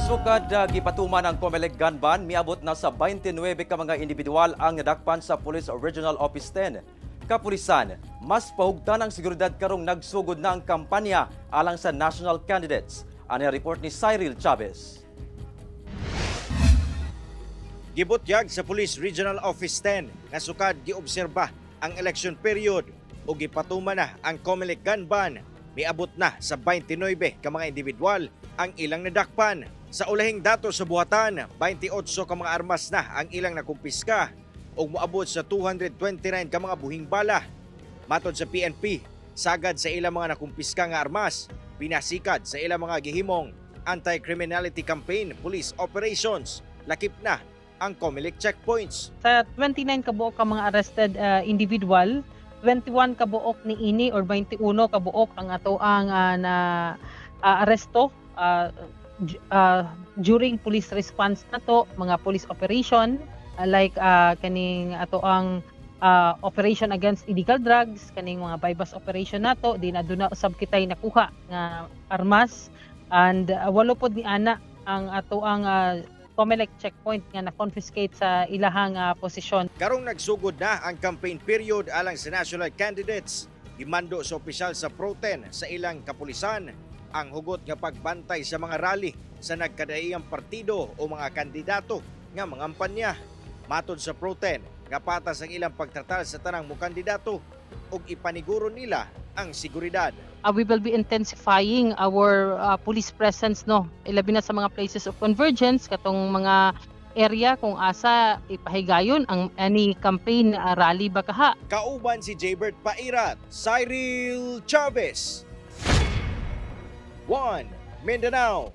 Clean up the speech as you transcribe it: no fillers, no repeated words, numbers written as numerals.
Sukad gipatuman ang COMELEC gun ban, miabot na sa 29 ka mga individual ang nadakpan sa Police Regional Office 10. Kapulisan, mas pahugtan ang seguridad karong nagsugod na ang kampanya alang sa national candidates. Ani ang report ni Cyril Chavez. Gibutyag sa Police Regional Office 10 nga sukad giobserba ang election period ug gipatuman na ang COMELEC gun ban, miabot na sa 29 ka mga individual ang ilang nadakpan. Sa ulahing dato sa buhatan, 28 ka mga armas na ang ilang nakumpiska ug moabot sa 229 ka mga buhing bala. Matod sa PNP, sagad sa ilang mga nakumpiska nga armas, pinasikad sa ilang mga gihimong anti-criminality campaign police operations, lakip na ang COMELEC checkpoints. Sa 29 kabuok ka mga arrested individual, 21 kabuok ni ini or 21 kabuok ang ato ang na aresto during police response nato, mga police operation like kaning ato ang operation against illegal drugs, kaning mga buy-bust operation nato, di na aduna usab kitay nakuha nga armas and walo pod ni ana ang ato ang COMELEC checkpoint nga na-confiscate sa ilahang posisyon. Karong nagsugod na ang campaign period alang sa national candidates, gimando sa opisyal sa Proten sa ilang kapulisan ang hugot nga pagbantay sa mga rally sa nagkadaiyang partido o mga kandidato nga mangampanya. Matod sa Proten, nga patas ang ilang pagtratal sa tanang mo kandidato ug ipaniguro nila ang seguridad. We will be intensifying our police presence, no, ilabi na sa mga places of convergence, katong mga area kung asa ipahigayon ang any campaign rally ba kaha. Kauban si Jaybert Pairat, Cyril Chavez. 1 Mindanao.